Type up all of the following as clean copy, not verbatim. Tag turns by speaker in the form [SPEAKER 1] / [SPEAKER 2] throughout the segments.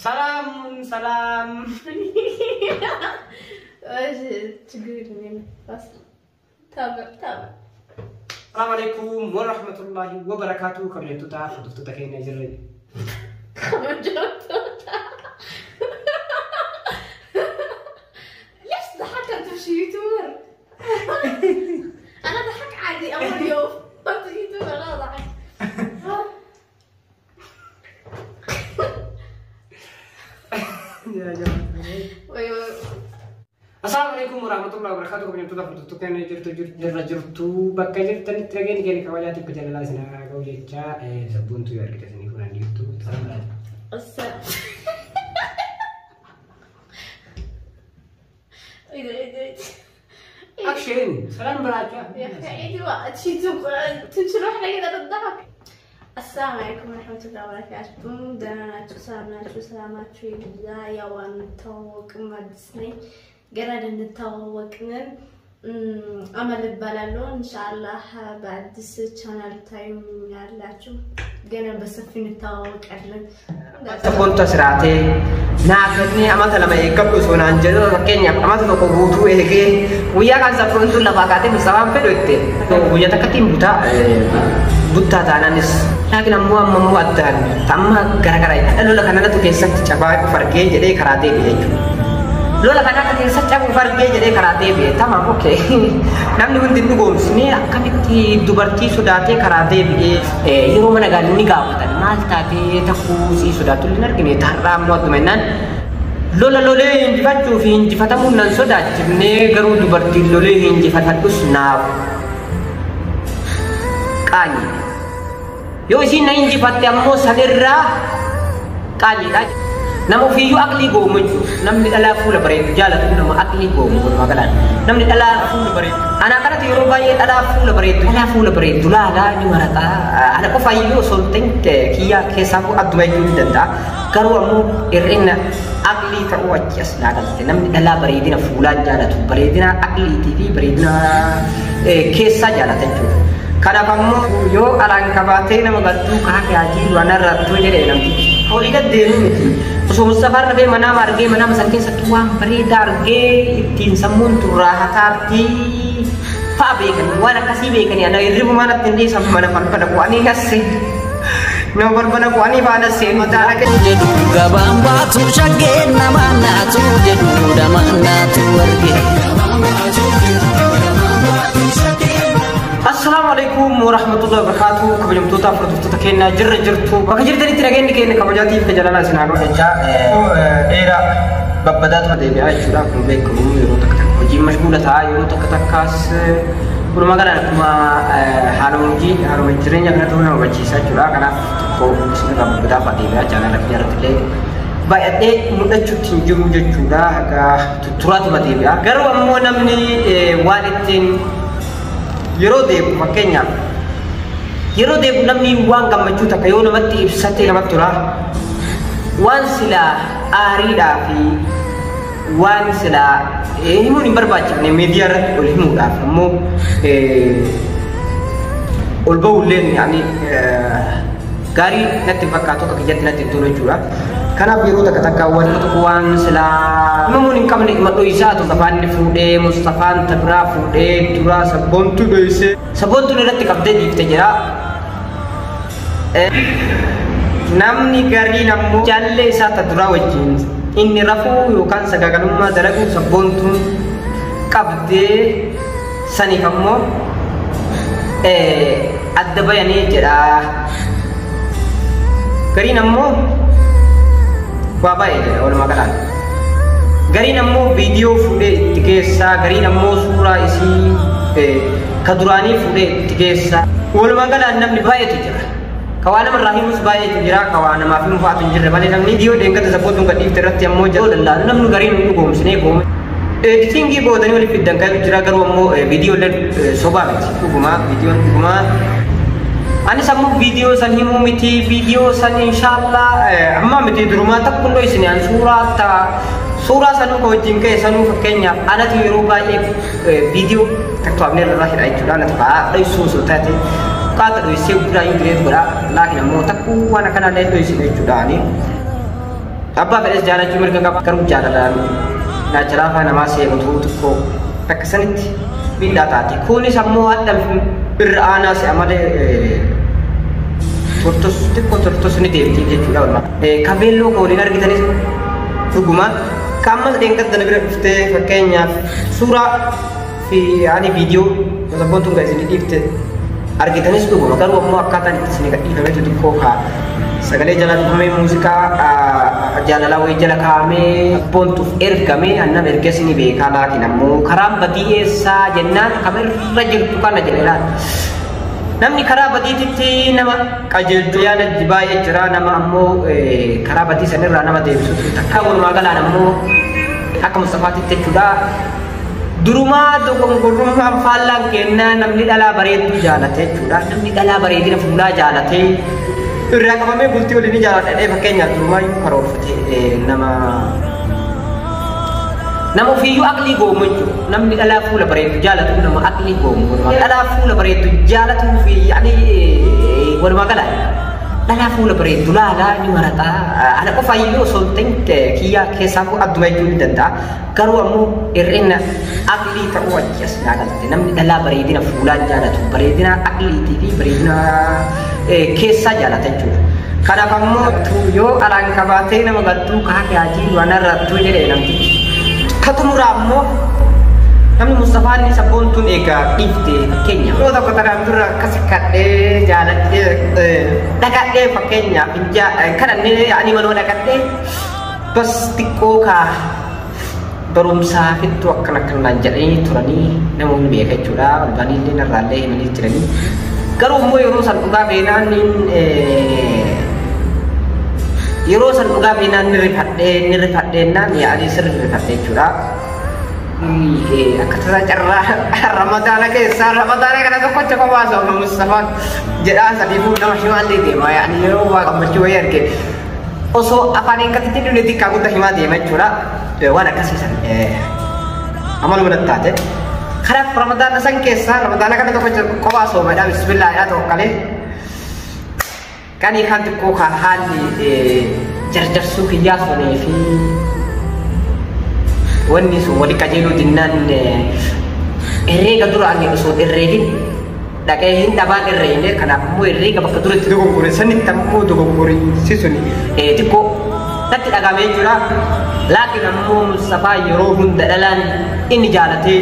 [SPEAKER 1] ሰላም ሰላም። ሰላም አለይኩም ወረህመቱላሂ ወበረካቱ። Kabajamtoota hordoftoota keenya jirra.
[SPEAKER 2] ليش ضحكت؟ انت مش يوتيوبر؟ انا ضحك عادي اول يوم، انت يوتيوبر، انا ضحك.
[SPEAKER 1] Assalaamu alaikum warahmatullahi wabarakatuh. Kabajamtoota hordoftoota keenya jirtu jirra jirtu bakka jirtanitti dhageenyi keenya kabajaatiif jaalalaa isin haa ga'u jecha sabboontuu yoo argite isinii fuudhan jirtu. Salaam alaikum.
[SPEAKER 2] ايه ده ايه ده ايه ده؟
[SPEAKER 1] Action ሰላም ብላችሁ
[SPEAKER 2] يا اخي عيدي وقت شي تنشرح احنا كده تضحك. السلام عليكم ورحمة الله وبركاته። ደህና ናችሁ? ሰላም ናችሁ? ሰላማችሁ ይብዛ። ያው አንተዋወቅም፣ አዲስ ነኝ፣ ገና ልንተዋወቅ ነን። አመል እባላለሁ። ኢንሻአላህ በአዲስ ቻናል ታዩኛላችሁ። ገና በሰፊው እንተዋወቃለን።
[SPEAKER 1] Sabboontuu asiraatee naa kennee amata 2 eeggadhu osoo naan jedhu, fakkeenyaaf amata 1 guutuu eegee guyyaa kan sabboontuun lafaa kaatee Mustafaan fedhu itti guyyaa takkatti hin butaa buttaa taanaanis, laakiin ammoo amma immoo addaan amma gara gara lola kanarratti keessatti cabaa fargee jedhee karaa deebi'e jechuudha. Lola kana akka keessa cabuu fargee jedhee karaa deebi'e. Tamaam, okay. Namni hundi hin dhugoomsine, akkamitti dubartii sodaatee karaa deebi'ee? Yeroo mana gaalii ni gaafatan, maal taatee takkuu sii sodaattu hin argine, tarraa ammoo adduma jennaan lola lolee injifachuu fi injifatamuun nan sodaachifne, garuu dubartiin lolee injifatadhus naaf qaanyi. Yoo isiin na injifatte ammoo sanirraa qaanyiidha. Nama ofiiyyuu aqlii goomu jechuudha. Namni dhalaa fuula bareedu jaalatu nama aqlii goomu walumaa galaan. Namni dhalaa fuula bareedu. Ana kanatti yeroo baay'ee dhalaa fuula bareedu. Dhalaa fuula bareedu laalaa ni marataa. Ana qofaayyuu osoo hin ta'in kiyyaa keessaa adduma jechuu ni danda'a. Garuu ammoo hir'ina aqlii ta'uu achi as naa galte. Namni dhalaa bareedina fuulaan jaalatu bareedina aqliitii fi bareedina keessaa jaalata jechuudha. Kanaaf ammoo yoo alaan qabaatee nama galtuu kaafee hajii waan irrattuu jedhee namtichi. Horii gaddeemu miti. Osoo Mustafaan rafee manaama argee, manaama san keessatti waan bareedaa argee ittiin sammuun turraa hataartii fa'a beekan, waan akkasii beekanii ana hirribumaan natti hin dhiisan, mana balbala bu'anii nasse. Nama balbala bu'anii faana seenu ta'a.
[SPEAKER 3] Jedhu gabaan baatu shaggeen namaan naatu jedhu dhamaan naatu arge.
[SPEAKER 1] Assalaamu alaikum warahmatullahi wabarakatuh. Kabajamtoota hordoftoota keenya jirra jirtu bakka jirtanitti nageenyi keenya kabajaatiif jaalalaa isin haa ga'u jecha dheeraa babbadaatu deebi'aa jechuudha. Akkuma beekamu yeroo takka takka hojiin mashguula ta'a, yeroo takka takkaas walumaa galaan akkuma haaluma hojii haaluma jireenya kanatti nama hubachiisa jechuudha. Kanaaf tokko isinirraa babbadaa fa'a deebi'aa, chaanala kiyya irratti illee baay'adhee mul'achuutti hin jiru jechuudha. Haga tutturaatuma deebi'a. Garuu ammoo namni waan ittiin yeroo deebu, fakkeenyaaf yeroo deebu namni waan gammachuu takka yoo namatti ibsate namatti tola. Waan silaa aariidhaa fi waan silaa himuun hin barbaachifne miidiyaa irratti ol himuudhaaf ammoo ol ba'ulleen yaani gaarii natti hin fakkaatu, akka kiyyatti natti hin tolu jechuudha. Kanaaf yeroo takka takka waan tokko waan silaa himamuun hin qabne hima dho'isaa. Mustafaan ni fuudhee, Mustafaan tabiraa fuudhee duraa sabboontuu dho'isee sabboontuun irratti qabdee dhiifte jira. Namni gariin ammoo jaallee isaa ta duraa wajjin inni rafuu yookaan sagaagalummaa dalaguu sabboontuun qabdee saniif ammoo adda bayanii jedha. Gariin ammoo waa baay'ee jedha walumaa galaan. Gariin ammoo viidiyoo fuudhee itti geessaa, gariin ammoo suuraa isii ka duraanii fuudhee itti geessaa. Walumaa galaan namni baay'eetu jira. Ka waa namarraa himus baay'eetu jira, ka waa namaaf himu fa'aatu hin jirre malee namni viidiyoo deengata sabboontuun gad dhiifte irratti ammoo jala lallaalu namni gariin hin dhugoomsinee goome. Editingii boodanii waliif fiddan kan jira, garuu ammoo viidiyoo illee sobaa miti, dhugumaa viidiyoon dhugumaa. Anis ammoo viidiyoo san himuu miti, viidiyoo san inshaallah amma miti, durumaa takkunnoo isin an suuraa ta suuraa sanuu ka wajjin ka'e sanuu, fakkeenyaaf anatu yeroo baay'ee viidiyoo taktoofnee irraa hidha jechuudha. Anatu fa'aa dho'isuu osoo taate qaata dho'isee biraa yoo jireetu godha, laakiin ammoo takkuu waan akkanaa illee dho'isine jechuudha ani. Abbaa fedhes jaalachuu mirga qaba. Garuu jaalalaan naachalaafaa namaa seenutu xiqqoo akka sanitti miidhaa taate. Kunis ammoo hadha irra aanaa si'a malee turtus xiqqoo turtus ni deemti jechuudha walumaa. Kabeelloo koo waliin argitanis dhuguma. Ka ammas dheengadda na bira dhuftee fakkeenyaaf suuraa fi ani viidiyoo sabboon tun isin dhiifte argitanis dhuguma. Garuu ammoo akkaataan itti isin gadhiifametu xiqqoo kaa sagalee jala dhufamee muuziqaa jaalalaa wayii jala kaa'amee boontuuf ergame annam erges ni beekaa laakiin ammoo karaan badii eessaa jennaan kamirra jirtu kana jedhe laata. Namni karaa badiititti nama qajeelchu yaada baay'ee jira nama ammoo karaa badii sanirraa nama deebisutu takka walumaa galaan ammoo akka Mustafaatitti jechuudha. Durumaa dogongorummaan faallaan kennaa namni dhalaa bareedduu jaalate jechuudha. Namni dhalaa bareedina fuulaa jaalate irraa qabamee bultii waliin ni jaaladha fakkeenyaaf durumaayyuu karoorfate nama ofiiyyuu aqlii goomu jechuudha. Namni dhalaa fuula bareeddu jaalatu nama aqlii goomu. Dhalaa fuula bareeddu jaalatuu fi ani walumaa gala dhalaa fuula bareeddu laalaa ni marataa. Ana qofa iyyuu osoo hin ta'in kiyyaa keessaa adduma jechuun ni danda'a. Garuu ammoo hir'ina aqlii ta'uu achi as naa galte. Namni dhalaa bareedina fuulaa jaalatu bareedina aqliitii fi bareedina keessaa jaalata jechuudha. Kanaaf ammoo yoo alaan qabaatee nama gattuu kaakee hajii waan irrattuu jedhee namtichi. Ka xumuraa ammoo namni Mustafaan ni sabboontuun egaa dhiifte fakkeenya. Yeroo tokko tanaan dura akkas kadhee jaaladhee dhaqadhee fakkeenyaaf kadhannee ani manoo dhaqadhee bas xiqqoo kaa barumsaa fittuu akkana akkanaan jedhanii turanii namoonni beeka jechuudha. Albaanii illee narraallee himanii jiranii. Garuu immoo yeroo san dhugaa beenaan yeroo san dhugaa beenaan ni rifadheennaan yaa'anii sirri rifadhe jechuudha. Akka tasaa carraa ramadaana keessaa ramadaana kana tokkocha kophaa sooma Mustafaan jedhaa sadiifuu nama shimaallee deema yaa'anii yeroo waa gammachuu wayii arge osoo afaan hin katitti dhufne xiqqaa guddaa himaa deema jechuudha. Waan akkasiisan amaluma natti taate. Kanaaf ramadaana san keessaa ramadaana kana tokkocha kophaa soomadha bismillaahidha tokkalee. Kani kan xiqqoo kan haalli jarjarsuu kiyyaa sunii fi wanni sun wali qajeeluu dinnaan herreega dura ani osoo herreegin dhaqee hin dhabaan herreegne kanaaf immoo herreega bakka duratti dogoggore sanitti ammoo dogoggoriinsi sun xiqqoo natti dhagahamee jira. Laakiin ammoo Mustafaa yeroo hunda dhalaan inni jaalatee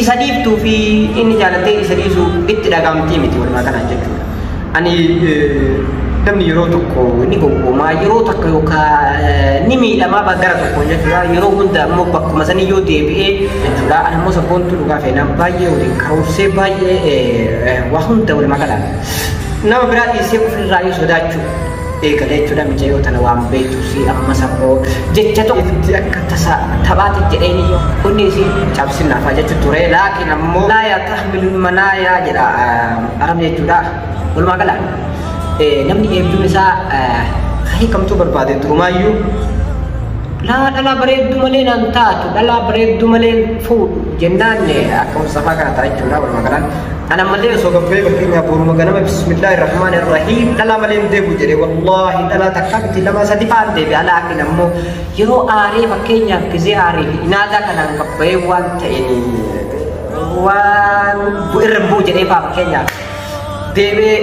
[SPEAKER 1] isa dhiiftuu fi inni jaalatee isa dhiisu itti dhagahamtii miti walumaa kanaan jechuudha. Ani namni yeroo tokko ni gowwoomaa yeroo tokko yookaan ni miidhamaa gara tokkoon jechuudha. Yeroo hunda ammoo bakkuma sanii yoo deebi'ee jechuudha. Ani ammoo sabboontuu dhugaa feenaan baay'ee waliin karoorsee baay'ee waa hunda walumaa galaan nama biraa dhiisee ofirraa yoo sodaachuu eegale jechuudha. Mucayyoo tana waan beektu si amma sabboo jecha tokko akka tasa taphaati jedheen kunni isii cabsinaafaa jechu ture. Laakiin ammoo laayaa tahmilu manaayaa jedha arabni jechuudha. Walumaa galaan namni eebduun isaa hiikamtuu barbaade durumaayyuu laa dhalaa bareedduu malee naan taatu dhalaa bareedduu malee fuudhu jennaan akka Mustafaa kana ta'a jechuudha walumaa galaan. Ana malee osoo gabbee fakkeenyaaf boruma ganama bismillaahi rahmaani rahiim dhalaa malee hin deebi'u jedhe wallaahi dhalaa takka miti lama sadi fa'aan deebi'a. Laakiin ammoo yeroo aaree fakkeenyaaf gizee aaree fi inaadaa kanaan gabbayee waan ta'een waan irra hin bu'u jedhee fa'aa fakkeenyaaf deebi'ee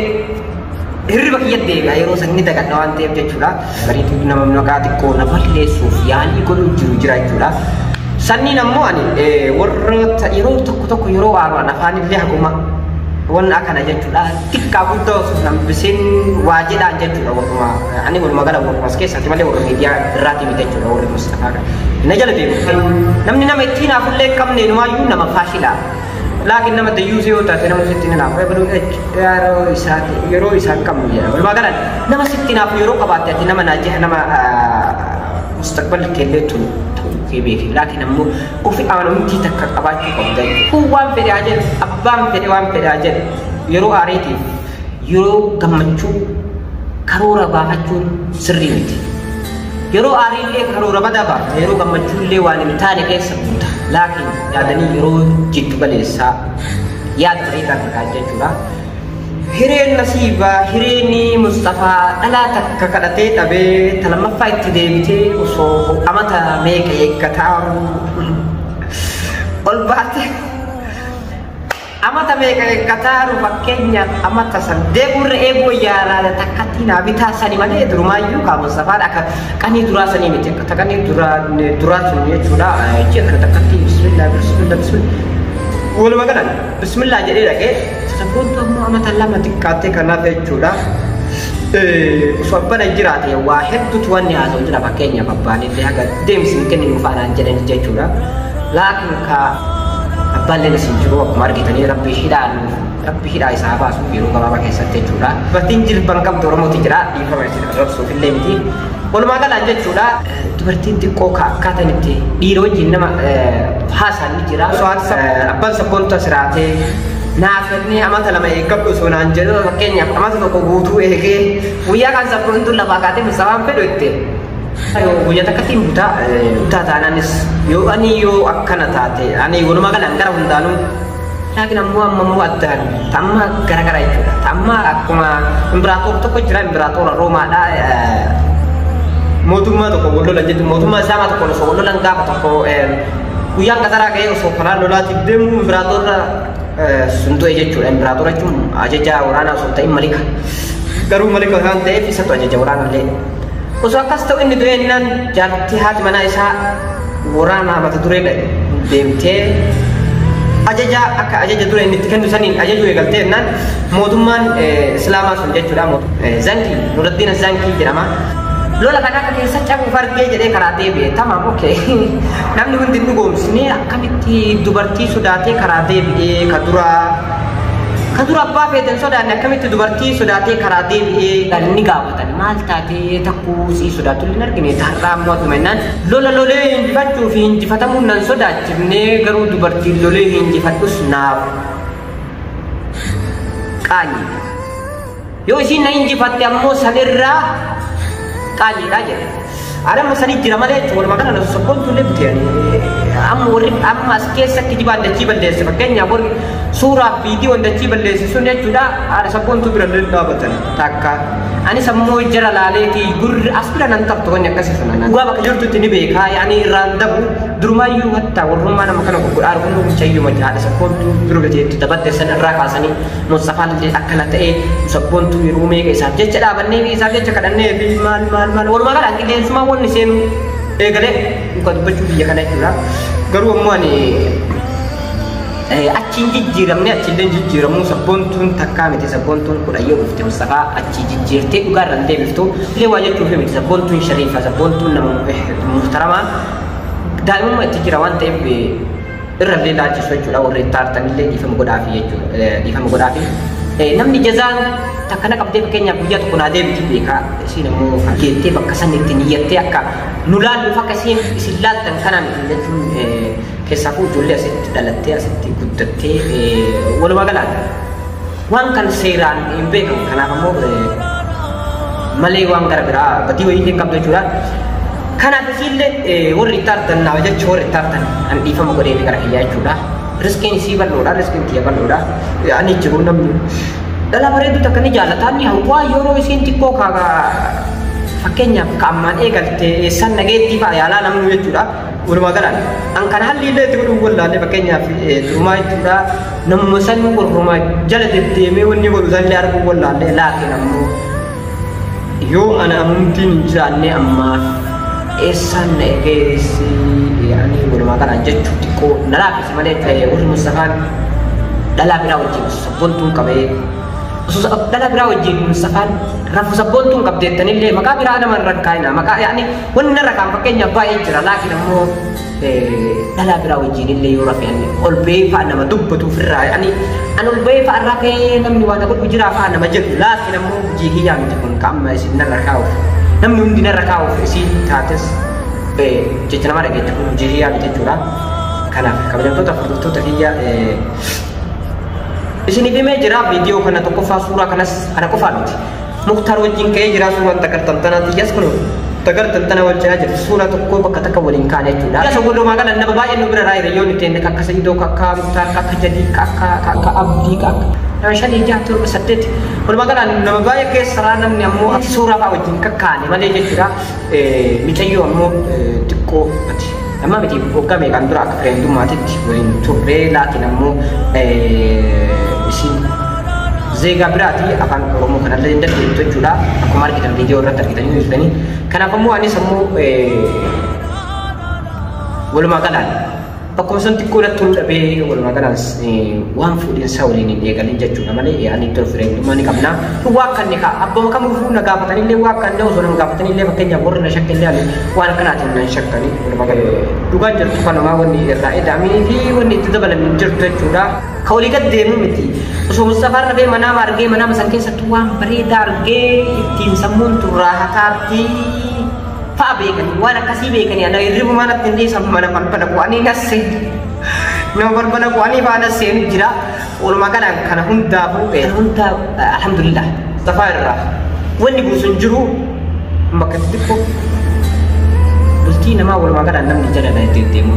[SPEAKER 1] hirriba kiyya deebi'a yeroo san ni dagadha waan ta'eef jechuudha. Gariitu nama maqaa xiqqoo na balleessuuf yaalii godhuu jiru jira jechuudha. Sanniin ammoo ani warroota yeroo tokko tokko yeroo aaru'an afaan illee haguma wanna akkana jechuudha. Xiqqaa guddaa osoo nambiseen waa jedhaan jechuudha. Warruma ani walumaa gala warruma as keessatti malee warra miidiyaa irraati miti jechuudha warri Mustafaa kana. Na jala deemu. Namni nama ittiin haafullee hin qabne inumaayyuu nama faashilaa. Laakiin nama dayyuusee yoo taate nama sitti hinaafu yeroo isaa yeroo isaan qabnu jedha. Walumaa galaan nama sitti hinaafu yeroo qabaatte ati nama naajiha nama mustaqballi keellee tolu ta'uu kee beeki. Laakiin ammoo ofi amanamtii takka qabaachuu qabda. Kun waan fedhe haa jedhu abbaan fedhe waan fedhe haa jedhu yeroo aariitiif yeroo gammachuu karoora baafachuun sirrii miti. Yeroo aariillee karoora badaa baafta yeroo gammachuullee waan hin taane keessa buuta. Laakiin yaadanii yeroo jiddu galeessaa yaada bareedaa takkaa jechuudha. Hireen nasiibaa hireen Mustafaa dhalaa takka kadhatee dhabee talammaffaa itti deebitee osoo amata meeqa eeggataaru ol baate. Amata meeqa eeggataaru fakkeenyaaf amata san deeburra eeguu yaalaala takkatti naa bitaa sani malee durumaayyuu kaa Mustafaan akka qanii duraa sanii miti akka qanii duraa sun jechuudha. Ji'a kana takkatti bismillah bismillah bismillah walumaa galan bismillah jedhee dhaqee sabboontu ammoo amata lama xiqqaattee kanaaf jechuudha. Osoo abbana jiraate waa hedduutu wanni haasa'u jira fakkeenyaaf abbaan illee haga deemsi hin kenninu faanaan jedhan jechuudha. Laakiin kaa abbaan isin jiru akkuma argitanii rabbi hidhaa isaa baasu yeroo gabaabaa keessatti jechuudha. Dubartiin jilban qabdu Oromooti jira dhiifama isin arrabsuuf illee miti. Walumaa galaan jechuudha dubartiin xiqqoo akkaataan itti dhiira wajjin nama haasaan ni jira. Abbaan sabboontu asiraatee naaf inni amata lama eeggadhu osoo naan jedhu fakkeenyaaf amata tokko guutuu eegee guyyaa kan sabboontuun lafaa kaatee Mustafaan fedhu itti. Guyyaa takkatti hin butaa butaa taanaanis yoo ani yoo akkana taate ani walumaa galaan gara hundaanuu laakiin ammoo amma immoo addaan tamma gara gara jechuudha. Tamma akkuma imbiraatoor tokko jira imbiraatoora Roomaadha. Mootummaa tokko wal lolan jechuudha. Mootummaa Islaamaa tokko osoo wal lolan gaafa tokko guyyaan qataraa ga'ee osoo karaa lolaatiif deemu imbiraatoorra sun du'e jechuudha. Imbiraatoora jechuun ajaja waraanaa osoo hin ta'in malika. Garuu malika waan ta'eef isatu ajaja waraanallee. Osoo akkas ta'u inni du'e innaan jaartii haati manaa isaa waraanaa mata duree deemtee ajaja akka ajaja dura inni itti kennu saniin ajajuu eegaltee innaan mootummaan Islaamaa sun jechuudha. Zankii Nuraddiin Zankii jedhama. Lola kana akka keessa cabuuf argee jedhee karaa deebi'e tamaam okee. Namni hundi hin dhugoomsine akkamitti dubartii sodaatee karaa deebi'ee ka dura abbaa feeten sodaanne akkamitti dubartii sodaatee karaa deebi'ee ni gaafatan maal taatee takkuu sii sodaatu hin argine taarraa ammoo adduma innaan lola lolee injifachuu fi injifatamuun nan sodaachifne garuu dubartiin lolee injifadhus naaf qaanyi. Yoo isiin na injifatte ammoo sanirraa qaanyiidha jedhe. Adamma sanii jira malee jechuudha walumaa gala sabboontu illee bitee amma warri amma as keessatti jibaan dachii balleesse fakkeenyaaf warri suuraa fi viidiyoon dachii balleesse sun jechuudha haadha sabboontuu bira illee dhaabatan takka. Anis ammoo jara laaleetii gurri as bira nan taptu wanni akkasii sun. Dhugaa bakka jirtutti ni beekaa yaani irraan dabu durumaayyuu hatta warrummaa nama kana gurguraa arguun mucayyuu maja haadha sabboontuu bira gateetti taphatte san irraa kaasanii Mustafaan illee akkana ta'ee sabboontuu yeroo meeqa isaaf jecha dhaabannee fi isaaf jecha kadhannee fi maal maal maal walumaa galaan qilleensummaa wanni seenu eegalee dhugaa dubbachuu biyya kana jechuudha. Garuu ammoo ani achiin jijjiiramne achillee jijjiiramuu sabboontuun takkaa miti sabboontuun kudhayyoo dhufte Mustafaa achi jijjiirtee dhugaa irra hin deebiftu illee waa jechuuf miti sabboontuun shariifa sabboontuun nama muhtaramaa daa'imummaa itti jira waan ta'eef irra illee laalchisu jechuudha warri itti aartanillee dhiifama godhaafi jechuudha dhiifama godhaafi. Namni jazaan takkana qabdee fakkeenyaaf guyyaa tokko naa deebiti beekaa isiin ammoo geettee bakka san itti niyyattee akka nu laalluuf akka isiin isin laaltan kana miti jechuun keessaafuu ijoollee asitti dhalattee asitti guddattee walumaa galaan waan kan seeraan hin beekamu kanaaf ammoo malee waan gara biraa badii wayii hin qabdu jechuudha. Kanaaf isiillee warri itti aartan naaf jecha warri itti aartan an dhiifama godhee gara kiyyaa jechuudha. Riskiin isii bal'oodha, riskiin kiyya bal'oodha. Ani jiru namni dhala bareedu takka ni jaallata. Inni hawwaa yeroo isiin xiqqoo kaagaa fakkeenyaaf ka ammaan eegalte eessaan nageettii fa'a yaalaa namni jechuudha. Walumaa galaan an kana halli illee itti godhuun wallaalle fakkeenyaaf durumaa jechuudha. Namuma san warrumaa jala deddeemee wanni godhu sanillee arguun wallaalle laakiin ammoo yoo ana amantiin hin jiraanne ammaaf eessaan na egeessi ani walumaa galaan jechuu xiqqoo na laaffise malee warri Mustafaan dhalaa biraa wajjin sabboontuun qabee osoo dhala biraa wajjin Mustafaan rafu sabboontuun qabdeettanillee maqaa biraa nama irra hin kaa'ina maqaa yaani wanni narra kaan fakkeenyaaf baay'ee jira laakiin ammoo dhalaa biraa wajjin illee yoo rafe ani ol ba'ee fa'a nama dubbatuuf irraa ani an ol ba'ee fa'a rafee namni waan godhu jiraa fa'a nama jedhu laakiin ammoo hojii kiyyaa miti kun ka amma isin narra kaa'uuf namni hundi narra kaa'uuf isin taates jecha nama dhageetti kun hojii kiyyaa miti jechuudha. Kanaaf kabajamtoota hordoftoota kiyya isiniif himee jira viidiyoo kana tokkoffaa suuraa kanas ana qofaa miti. Muktaar wajjin ka'ee jira suuraan tagartan tiyyaas kun tagartan tana wal cinaa jirti suuraa tokko bakka takka waliin kaane jechuudha. Isa walumaa gala nama baay'ee nu bira raayira yoo nuti akka Sayyidoo akka Muktaar akka Jadii akka Abdii akka Nama 5 6 7 8 walumaa galaan nama baay'ee keessaa namni ammoo suuraa fa'aa wajjin kakkaane malee jechuudha. Micayyoo ammoo xiqqoo ati amma miti waggaa meeqaan dura akka fireentummaatitti waliin turree laakiin ammoo isin zeegaa biraati afaan Oromoo kanallee hin dandeettu jechuudha. Akkuma argitan viidiyoo irratti argitanii jirtanii. Kanaaf ammoo anis ammoo walumaa galaan bakkuma sun xiqqoo natti toluu dhabee walumaa galaan waan fuudhinsaa waliin hin eegalin jechuudha malee ani iddoo fireentummaa ni qabna. Waa akka inni kaa abbuma kamiifuu na gaafatanillee waa akka inni osoo na gaafatanillee fakkeenyaaf warri na shakkallee ani waan akkanaatiin na hin shakkani walumaa galaan dhugaan jirtu kanumaa wanni irraa eda'amii fi wanni itti dabalame hin jirtu jechuudha. Ka walii gad deemu miti. Osoo Mustafaan rafee manaama argee manaama san keessattuu waan bareedaa argee ittiin sammuun turraa hataartii fa'a beekanii waan akkasii beekanii ana hirribumaa natti hin dhiisan mana balbala bu'anii nas seenu. Nama balbala bu'anii fa'a nas seenu jira. Walumaa galaan kana hundaafuu kana hundaa alhamdulillah Mustafaa irraa wanni buusu hin jiru bakka xixiqqoo bultii namaa walumaa galaan namni jala deddeemu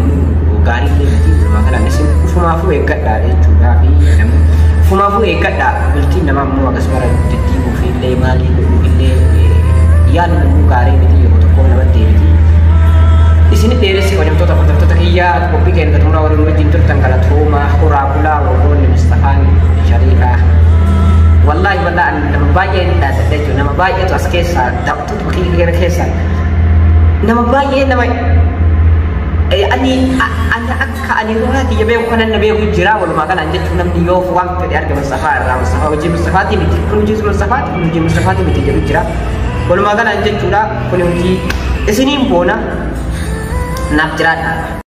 [SPEAKER 1] gaarii illee miti walumaa galaan isin ufumaafuu eeggadhaa jechuudhaa fi namni ufumaafuu eeggadhaa bultiin namaa immoo akkasuma deddeebi'uuf illee maalii godhuuf illee yaaluun immoo gaarii miti yeroo tokko namatti deebiti. Isin dheeressi hojjettoota hordoftoota kiyyaa qophii keenya xumuraa waliin wajjin turtan galatoomaa horaa bulaa warroonni Mustafaan Shariifaa. Wallaahi wallaahi ani nama baay'ee ni dhaadadha jechuudha. Nama baay'eetu as keessaa taphattoota kiyya keessaa nama baay'ee nama ani ani akka ani ruuhaa kiyya beeku kanan na beeku jira walumaa galaan jechuun namni yoo waan fedhe arga Mustafaa irraa Mustafaa hojii Mustafaatii miti kun hojii Mustafaati kun hojii Mustafaatii miti jedhu jira walumaa galaan jechuudha kun hojii isiniin boona naaf jiraadha.